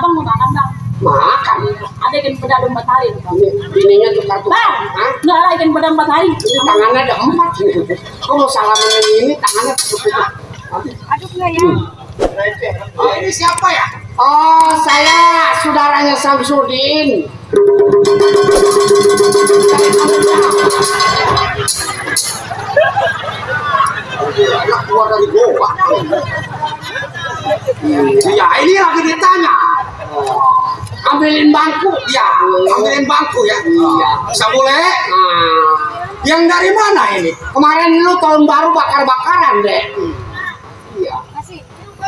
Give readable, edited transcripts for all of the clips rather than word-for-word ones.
abang mau makan bang? Makan. Ada ikan peda 4 hari bang. Bininya tukar tukar. Bang, nggak ada ikan peda 4 hari. Ini tangannya ada 4. Kok mau salaman yang ini tangannya tutup. Aduh enggak ya. Oh, ini siapa ya? Oh, saya saudaranya Samsudin. Anak keluar dari goa. Ya, ini lagi ditanya. Ambilin bangku, ya. Ambilin bangku ya. Iya. Bisa boleh? Nah, yang dari mana ini? Kemarin lu tahun baru bakar-bakaran deh. Iya.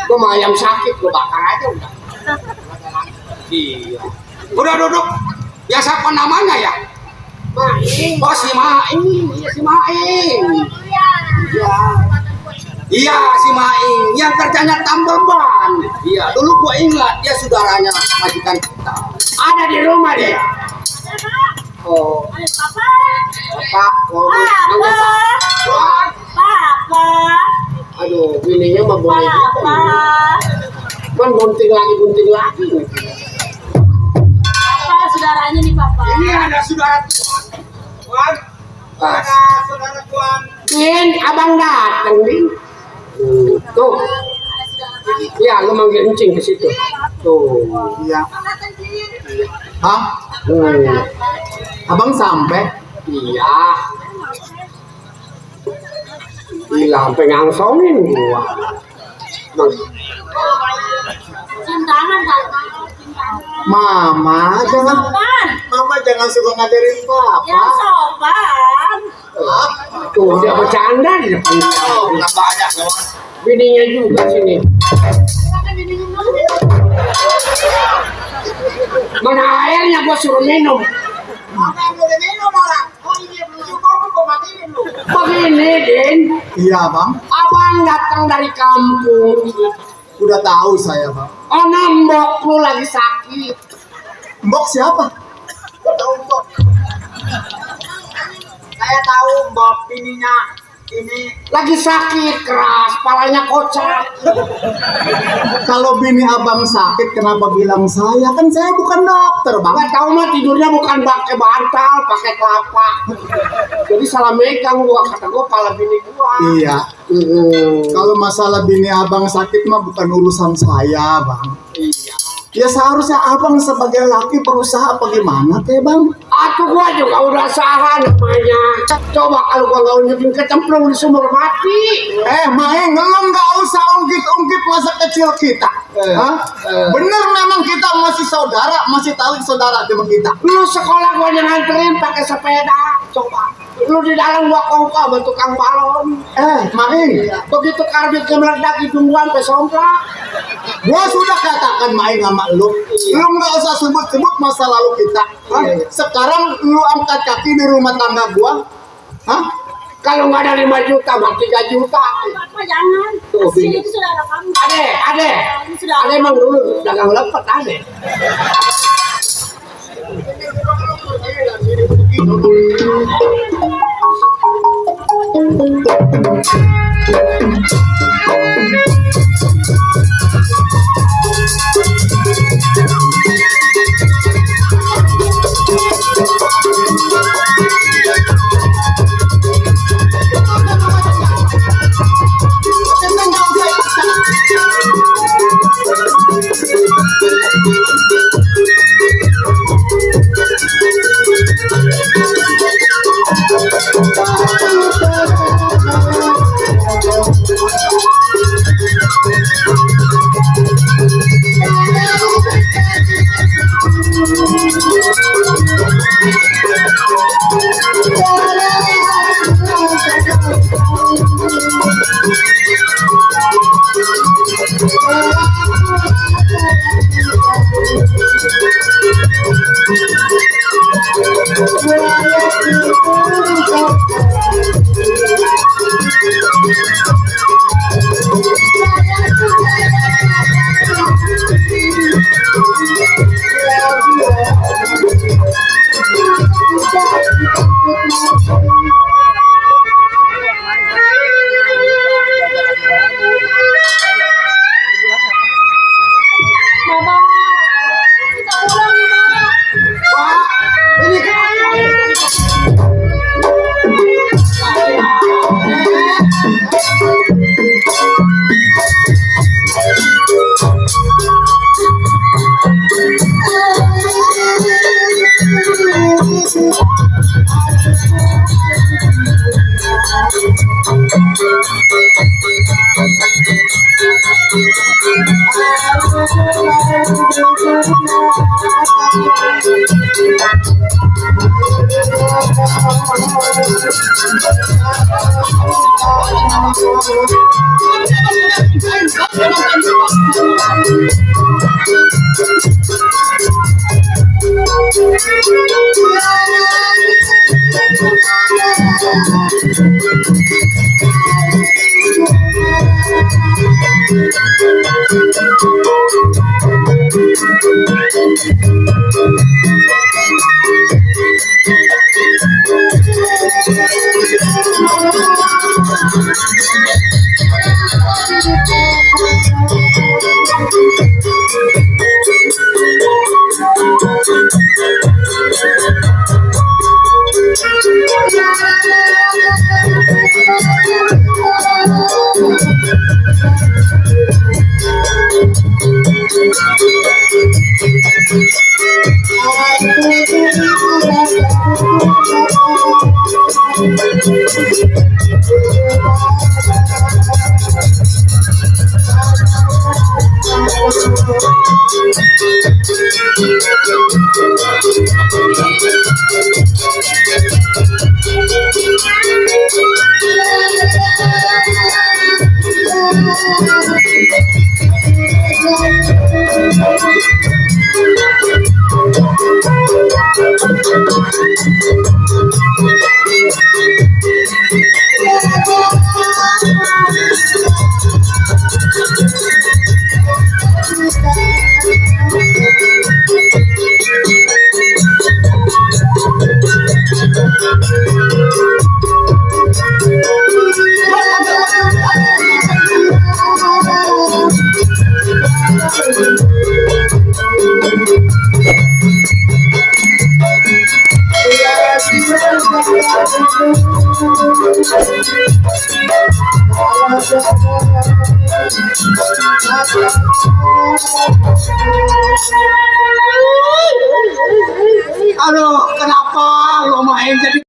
Gue mau ayam sakit, gue bakar aja udah. Iya. Udah duduk. Ya siapa namanya ya? Maing. Oh si Maing. Iya si Maing. Iya. Iya si Maing. Yang kerjanya tambal ban. Iya. Dulu gue ingat dia saudaranya majikan kita. Ada di rumah dia. Oh. Papa. Papa. Oh. Papa. Papa. Aduh, bininya mah boleh juga. Kan bunting lagi. Papa saudaranya nih papa. Ini ada saudara tuan. Ada saudara tuan. Min, abang dateng nih. Tuh. Ya, lu manggil encing ke situ. Tuh. Iya. Hah? Abang sampai? Iya. Gila, sampai ngangsongin gua. Cintangan kan? Mama jangan suka ngajarin papa. Yang sopan. Tuh dia bercanda di depan. Nggak banyak kawan. Bininya juga sini. Mana airnya gua suruh minum. Begini, Din. Iya, Bang. Abang datang dari kampung. Udah tahu saya, Bang. Oh, Mbok lu lagi sakit. Mbok siapa? Tahu Mbok. Saya tahu Mbok bininya ini lagi sakit keras, kepalanya kocak. Kalau bini abang sakit kenapa bilang saya? Kan saya bukan dokter, Bang. Nggak tahu mah tidurnya bukan pakai bantal, pakai kelapa. Jadi salah megang gua, kata gua kepala bini gua. Iya. Kalau masalah bini abang sakit mah bukan urusan saya, Bang. Iya. Ya seharusnya abang sebagai laki berusaha apa gimana teh, Bang? Aku gua juga udah salah namanya. Coba kalau gua nggak unjukin kecemplung di sumur mati. Main ngelem nggak usah ungkit-ungkit masa kecil kita. Bener memang kita masih saudara, masih tali saudara sama kita. Lu sekolah gua nganterin pakai sepeda. Coba. Lu di dalam gua kongko sama tukang balon. Main. Begitu karbit meledak hidung gua sampai somprak. Gua sudah katakan Main sama lu. Lu nggak usah sebut-sebut masa lalu kita. Sekarang lu angkat kaki di rumah tangga gua. Kalau nggak ada 5 juta, mah 3 juta. Papa jangan. Tuh, Sini itu saudara kamu. Ade. Ade emang dulu dagang lepet, Ade. Aduh, kenapa lo main jadi